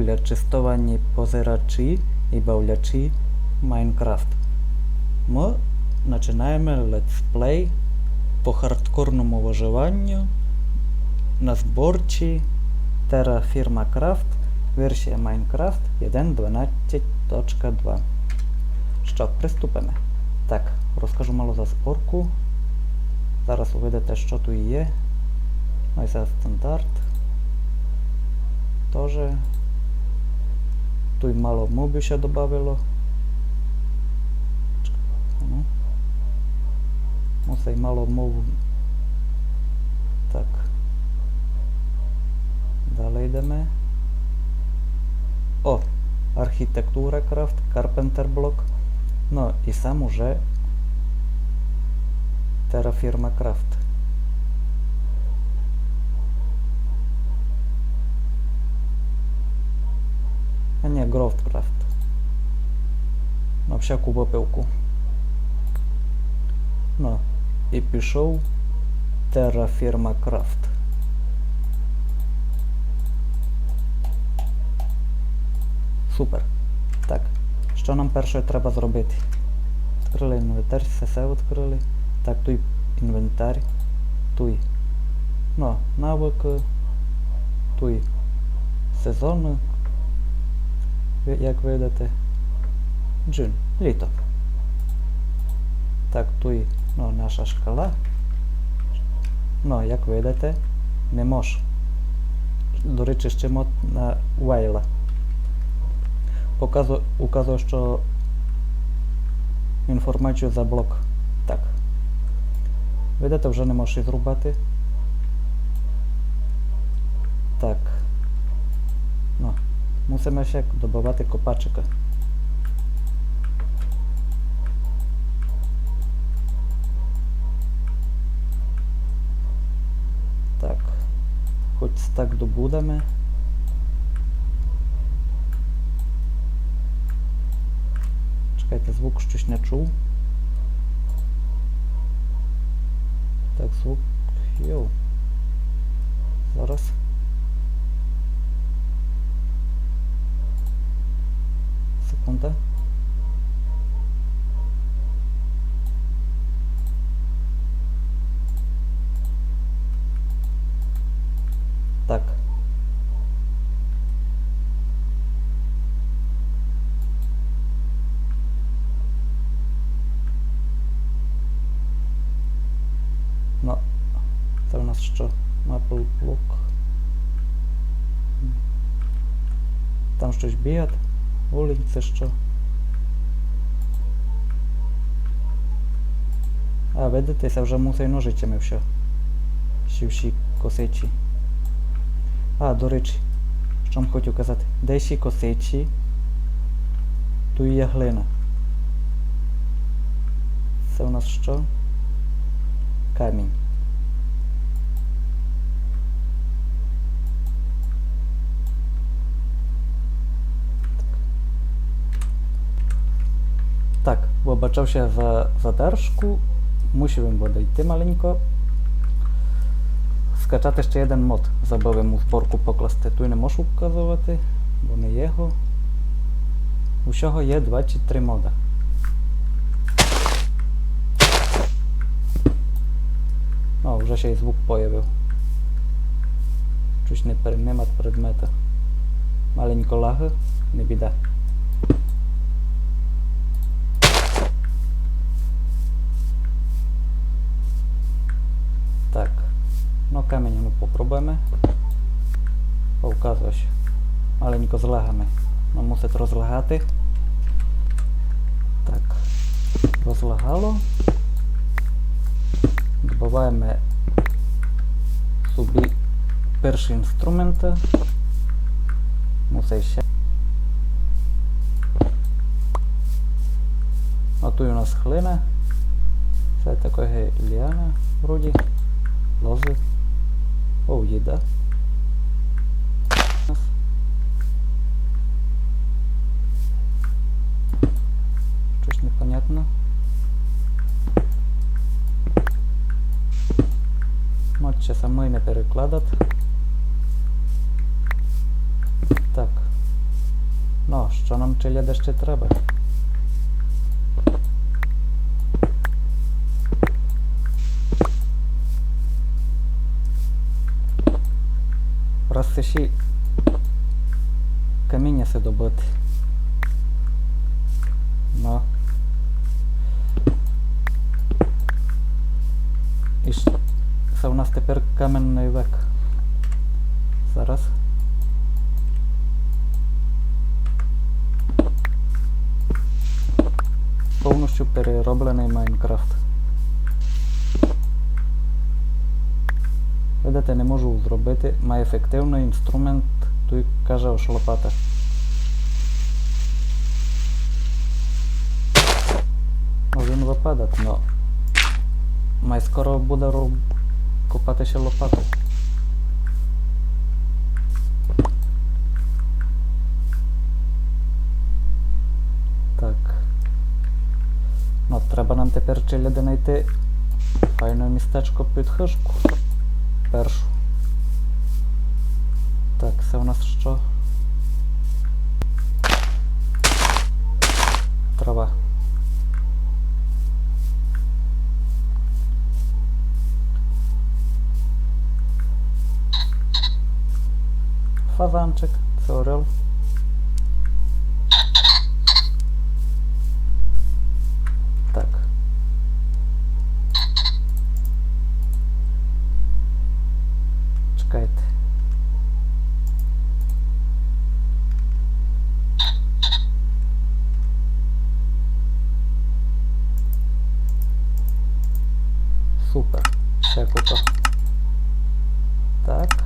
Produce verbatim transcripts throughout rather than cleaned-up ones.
Честовані позирачі і бавлячі Майнкрафт. Мы начинаєме летсплей по хардкорному выживанню на зборці Terra Firma Craft, версія Майнкрафт єден дванадцять точка два. Што, приступиме. Так, розкажу мало за зборку. Зараз увидите, што туй є. Ну і за стандарт. Тоже. Туй мало мобів ся добавило. Чекай, ну. Ну, сей мало моб. Так. Дале йдеме. О, архітектура крафт, Carpenter блок. Ну, і сам уже Terra Firma Craft. А ні, Growthcraft. На всяку выпивку. Ну, і пішов Terra Firma Craft. Супер. Так, што нам перше треба зробити? Відкрыли інвентар, всьо, всьо відкрыли. Так, туй інвентар, туй, ну, навыкы, туй сезоны, ви-, як видите. Джун, літо. Так, туй, ну, наша шкала. Ну, як видите, не мож. До речі, ще мод на Вайла. Показу-, указує, што інформацію за блок. Так. Видите, вже не можеш і зрубати. Так. Ну, мусиме ще добывати копачика. Так. Хоч так добудеме. Чекайте, звук штось не чув. Так, звук. Йоу. Зараз. Секунда. Так. Ну, це у нас што? Maple block. Там штось бігать. Олень, це што? А, видите, се вже мусить ножицями всьо. Ще всі косичі. А, до речі, што вам хотів казати. Десь і косичі. Туй є глина. Се у нас што? Камінь. Так, вибачав ся за задержку, мусив им буде йти маленько. Скачати ще єден мод, забыв им у зборку покласти, туй не можу вказовати, бо не є го. Усього є двадцять три мода. О, вже ся й звук появив. Штось не переймать предметы. Маленько лагы, не біда. Так. Ну, камінь, ну, попробуєме. О, указує ся. Маленько з лагами. Ну, мусить розлагати. Так. Розлагало. Добываєме собі перші інструменты. Мусить ще. А туй у нас глина. Се така ліана, вроді. Лозы. О, їда. Штось непонятно. Мать ся самый не перекладать. Так. Што нам, челяде, ще треба? Раз се ще каміня се добыти. Но. І ш-, се у нас тепер каменный век. Зараз. Повністю переробленый Майнкрафт. Видите, не можу зробити май ефективный інструмент, туй каже, ож лопата. Може він выпадать, но май скоро буде роб-, копати ще лопату. Так. Ну, треба нам тепер, челяде, найти файне містечко під хыжку. Першу. Так, се у нас што? Трава. Фазанчик, се орел. Так. Чекайте. Супер. Ще купа. Так,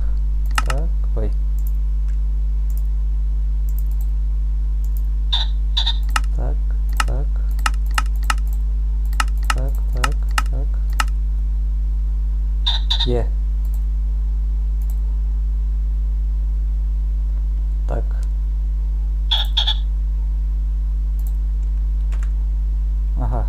так, ой. Так, так. Так, так, так. Є. Так. Ага.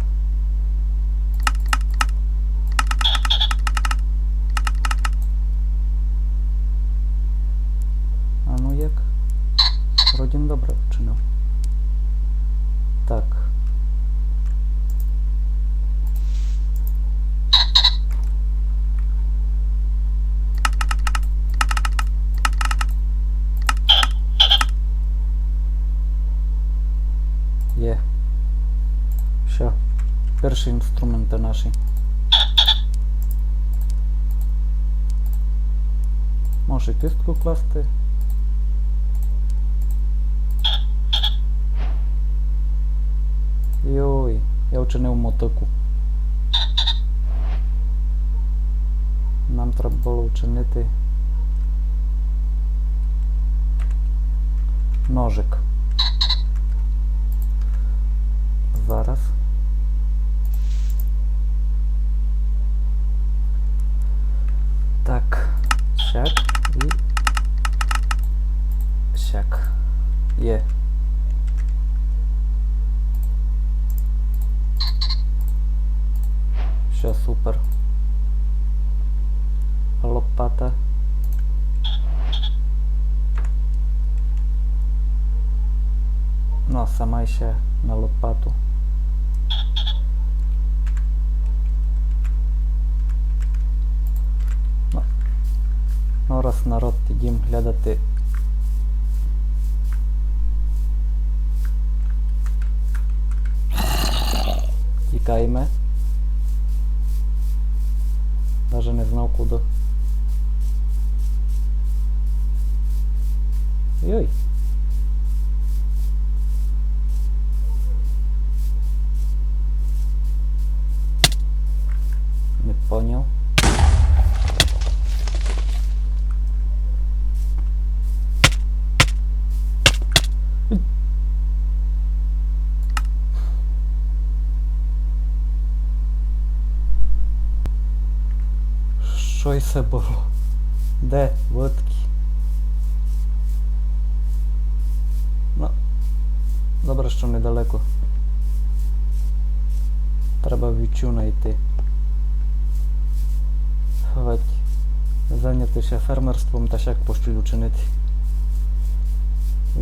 А ну як? Вроді добре вчинив. Так. Є. Всьо. Перші інструменты наші. Можеш і кістку класти. Йой, я вчинив мотыку. Нам треба было вчинити ножик. Зараз. Так, сяк і сяк. Є. Всьо, супер. Лопата. Ну, сама ще на лопату. Ну, ну, раз народ, ідім глядати. Тікаєме. Даже не знав куды. Йой. Не поняв. Што се было? Де вытки? Ну, добре, што недалеко. Треба вівцю найти. Хоть заняти ся фермерством, та сяк пошли учинити.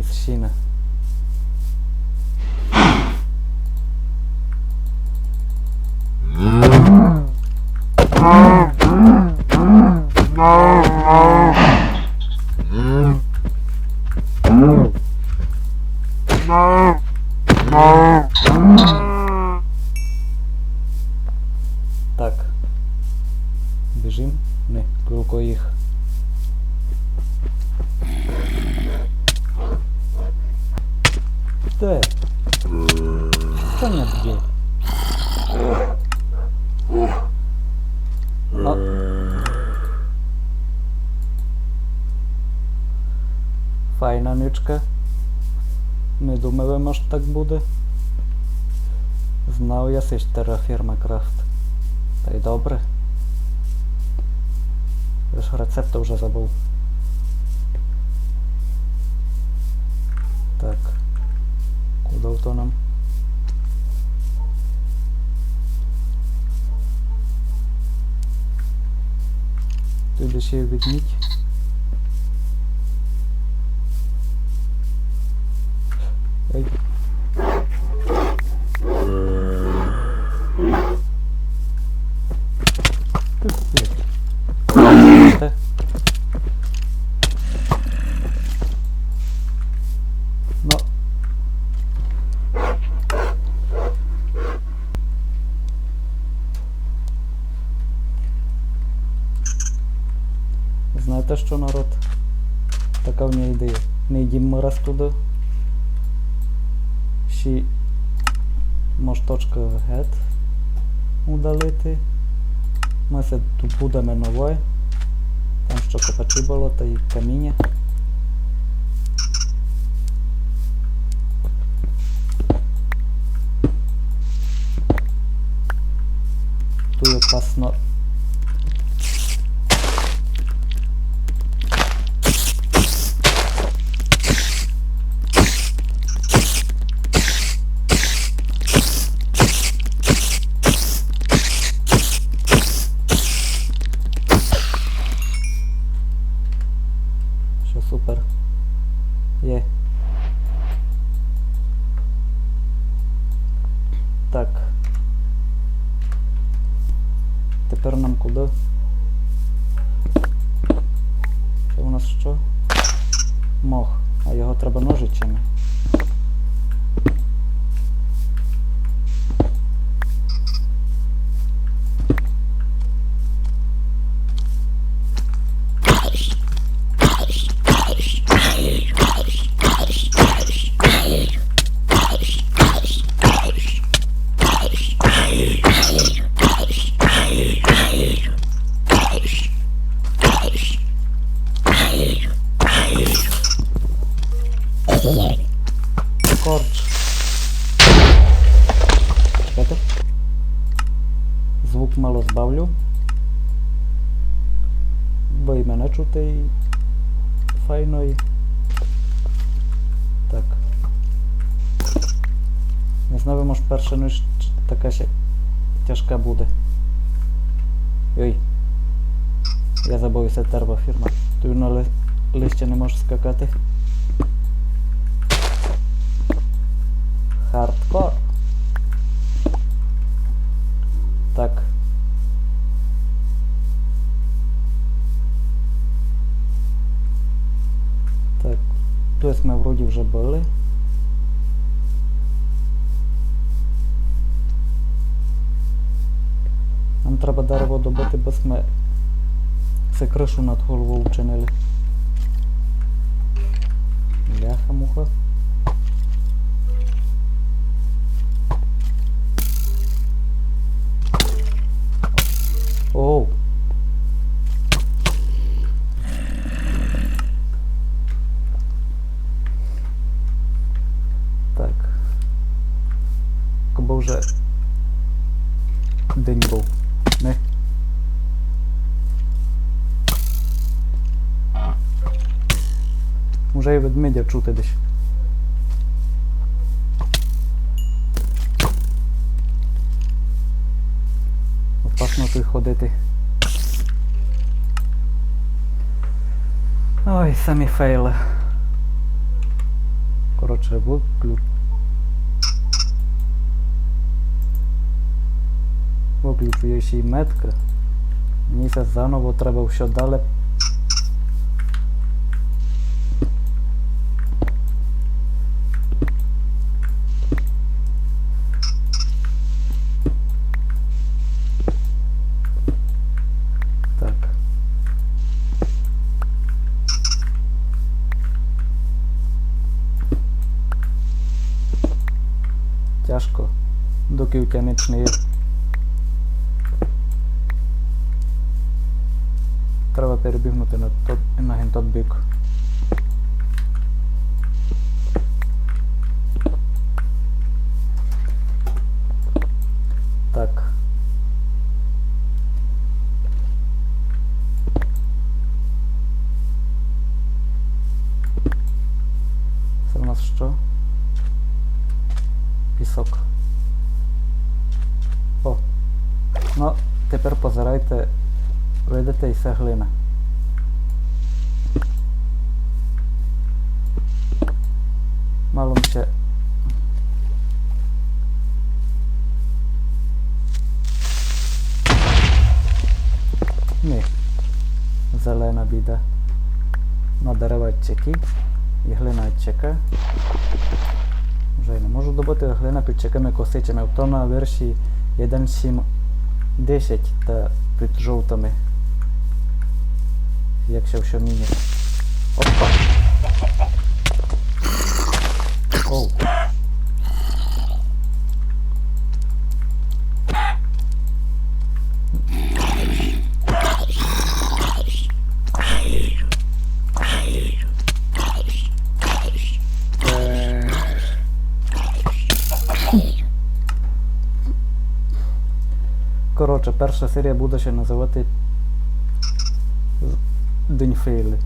Із сіна. Так. Біжим. Не, кілько їх. Де? Хто мене бє? А. Файна ничка. Не думав им, ож так буде. Знав я сись TerraFirma Craft. Та й добре. Лиш рецепт уже забув. Так. Куды то нам? Туй десь є відміть. Ей. Туй, туй. Те. Но. Знаєте што, народ? Така в мене ідея. Не йдім мы раз туды. Ще мож точкы гет удалити. Мы се добудеме новой. Там што копачі было, та й каміня. Туй опасно. Што супер. Є. Так. Тепер нам куды? Се у нас што? Мох. А його треба ножицями. Корч. Чекайте. Звук мало збавлю. Бо й мене чути й файно й. Так. Не знав, може, перша ніч така ще тяжка буде. Йой. Я забыв, се TerraFirma. Туй на ли-, листя не можеш скакати. Хардкор. Так. Так. Туй сьме вроді вже были. Нам треба дерево добыти, бо сьме се крышу над головов учинили. Бляха-муха. Оу. Так. Кобы вже день быв. Не. Уже й ведмедя чути десь. Опасно туй ходити. Ой, самі фейлы. Коротше, выключ-, выключу я ще й меткы. Мені се заново треба всьо далі. тяжко, докы у тя нич не є. Треба перебігнути на тот, на гентот бік. Так. Се у нас што? Пісок. О. Но, тепер позирайте, видите, и се глина. Мало ми ся. Ні. Зелена біда. Но, дерева чекі. И глина чека. Уже й не можу добыти глина під чекыми косичами. То на верші єден сім десять та під жовтыми. Як ся всьо міняє. Опа. Оу. Коротше, перша серія буде ся называти День фейлів.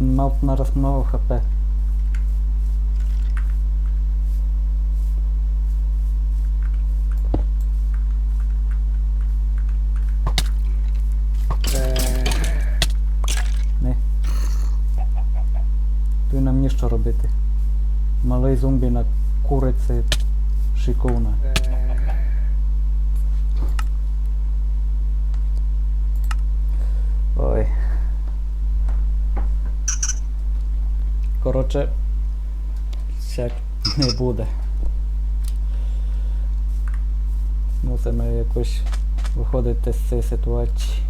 Мав нараз много Х П. Не. Туй нам нішто робити. Малый зомбі на куриці шиковна. Ой. Коротше, сяк не буде. Мусиме якось выходити з цієї ситуації.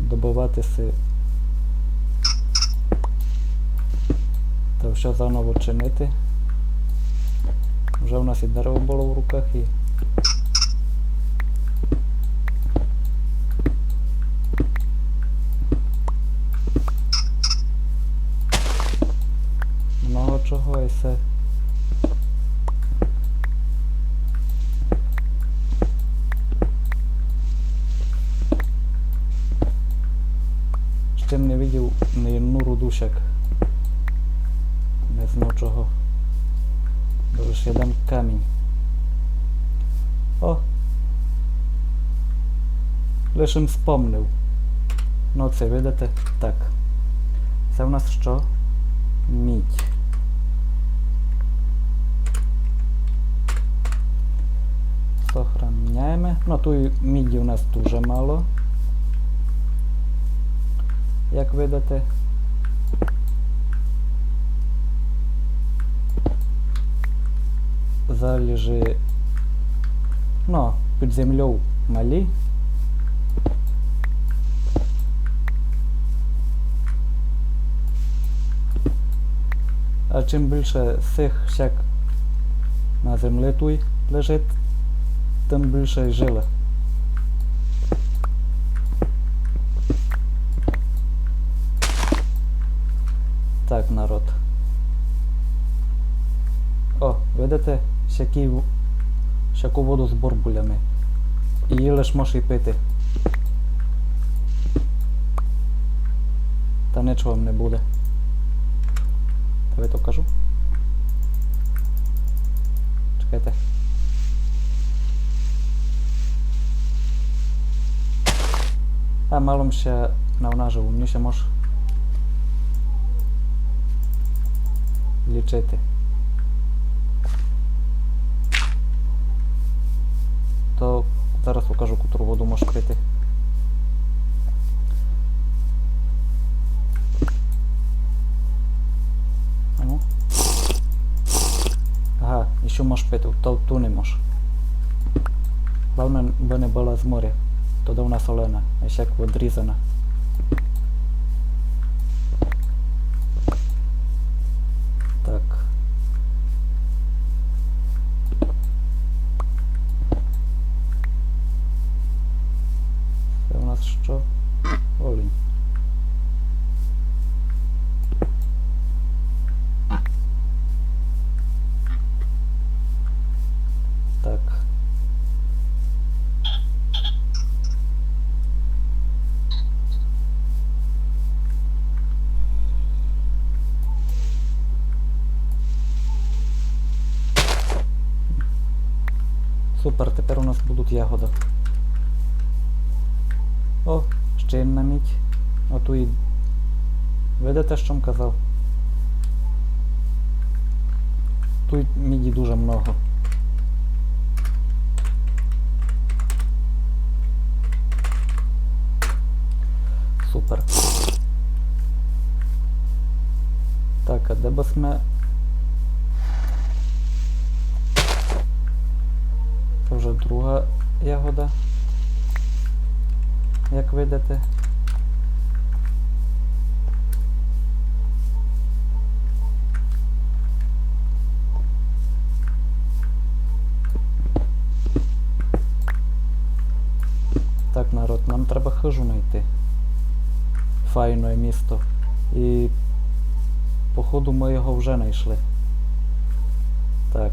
Добывати си. Та всьо заново чинити. Вже в нас і дерево было в руках, і много чого, і всьо. Ще не видів ні одну руду сяк. Не знав чого. Даже ще єден камінь. О! Лиш им спомнив. Ну, це видите? Так. Це в нас што? Мідь. Сохраняєме. Ну, туй міді у нас дуже мало. Як видите. Залежи, ну, під землёв малі. А чим більше сих сяк на землі туй лежить, тим більше й жили. Так, народ. О, видите, сякі в-, сяку воду з бурбулями. І її лиш можеш і пити. Та нічого вам не буде. Та ви то кажу. Чекайте. А мало м ся навнажив, у мене ся мож лічити. То зараз покажу, котру воду можеш пити. Ану. Ага, і што можеш пити? То ту не можеш. Главне, бы не была з моря. Тогды вона солена, аж як одрізана. Так. Се у нас што? Олень. Так. Супер, тепер у нас будуть ягоды. О, ще одна мідь. А туй і, видите, што м казав? Туй міді дуже много. Супер. Так, а де бы сьме? Се вже друга ягода, як видите. Так, народ, нам треба хыжу найти. Файне місто. І, походу, мы його вже найшли. Так.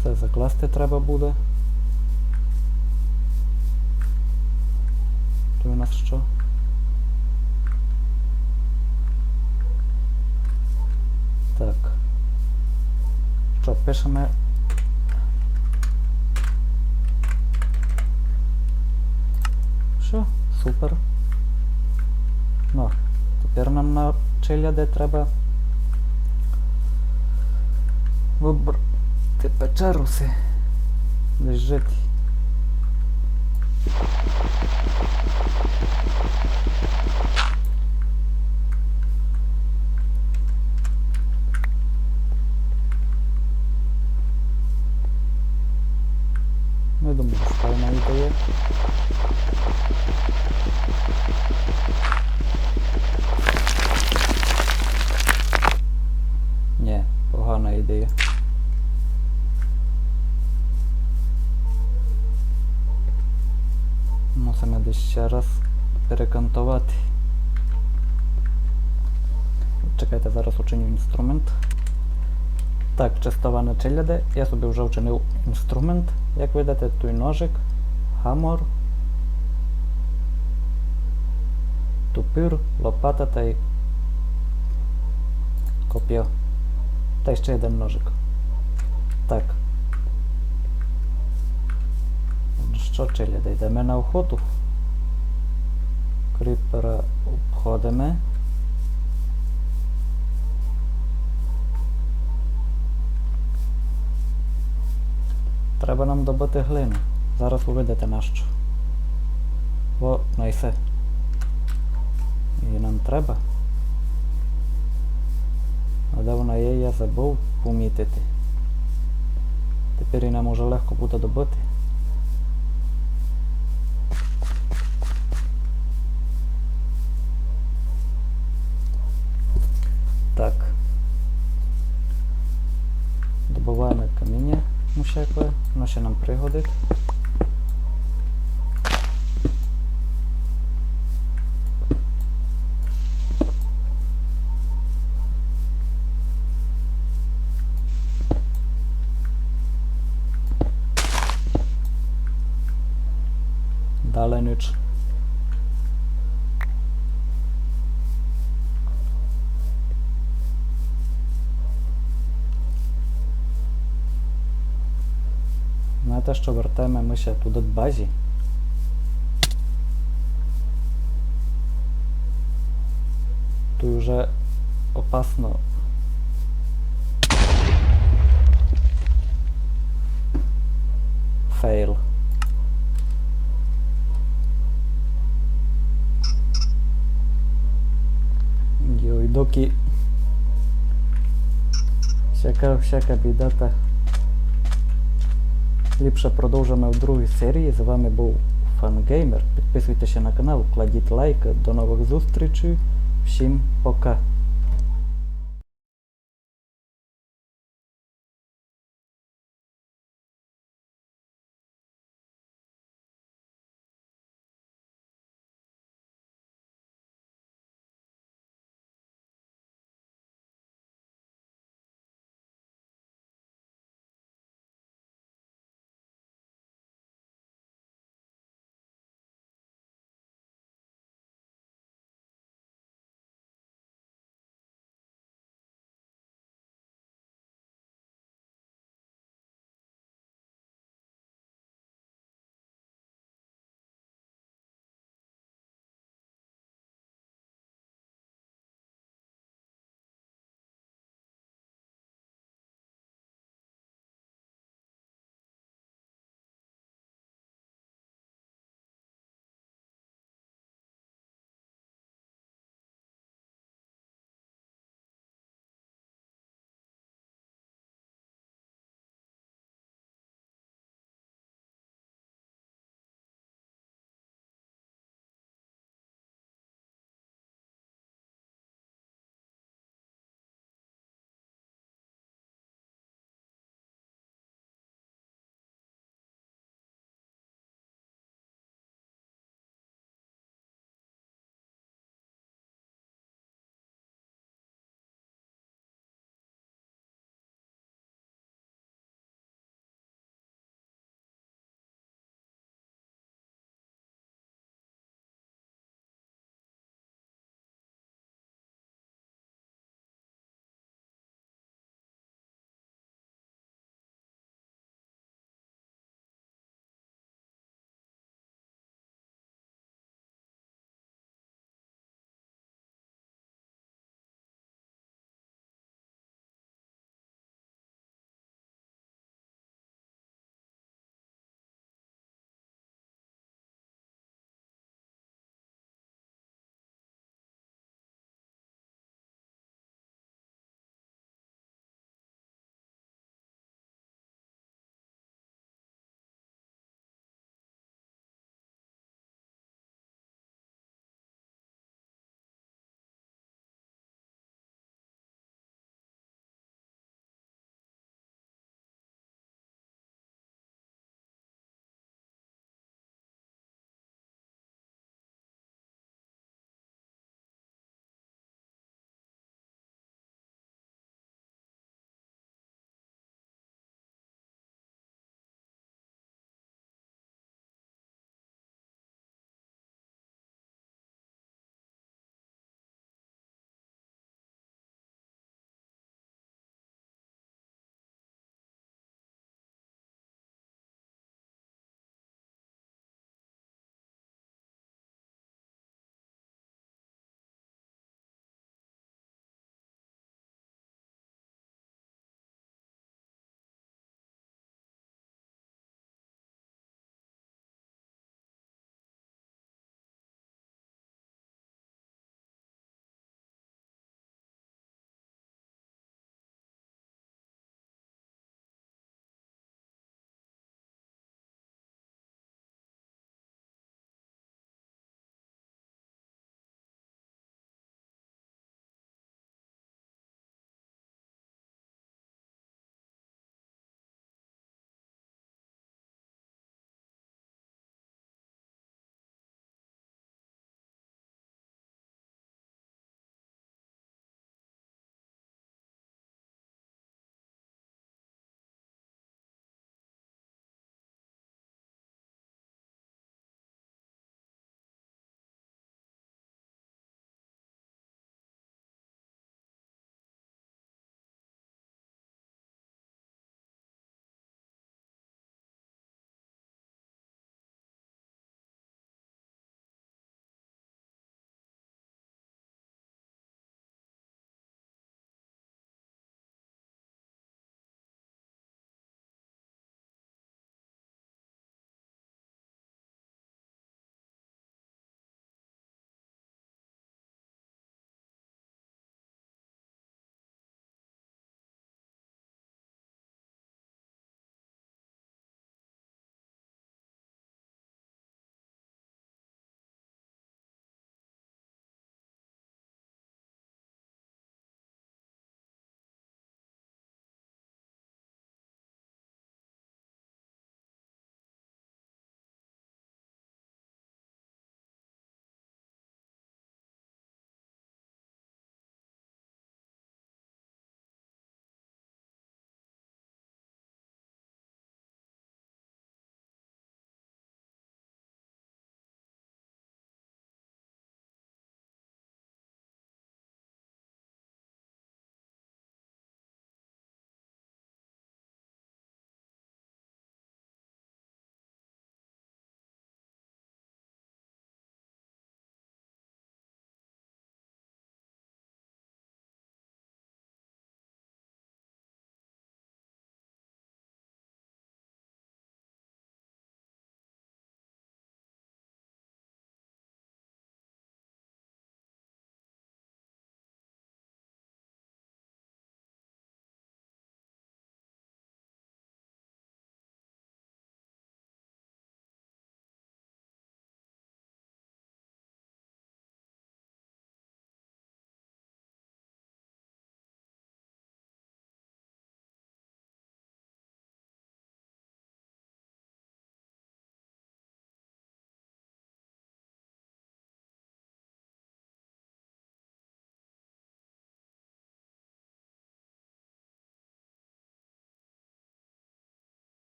Всьо закласти треба буде. Туй у нас што? Так. Што, пишеме? Всьо, супер. Ну, тепер нам на челяди треба выбрати печеру си, де жити. Не думаю, што вона ідея. Ні, погана ідея. Мусиме десь ще раз перекантовати. Чекайте, зараз учиню інструмент. Так, честоване челяди, я собі вже вчинив інструмент. Як видите, туй ножик, гамор, тупир, лопата тай копьо. Тай ще один ножик. Так. Ну што, челяди, йдеме на охоту. Кріпера обходиме. Треба нам добыти глину. Зараз увидите нащо. Во, най се. І нам треба. А де вона є, я забыв помітити. Тепер і нам уже легко буде добыти. Так. Добываєме каміня, ну, всяке, воно ще нам пригодить. Дале ніч. Знаєте што, вертаєме мы ся туды до базы. Туй уже опасно. Фейл. Йой, докі всяка, всяка біда, та ліпше продовжиме в другій серії. З вами був Фангеймер. Підписуйтеся на канал, кладіть лайк. До новых зустрічей. Всім пока.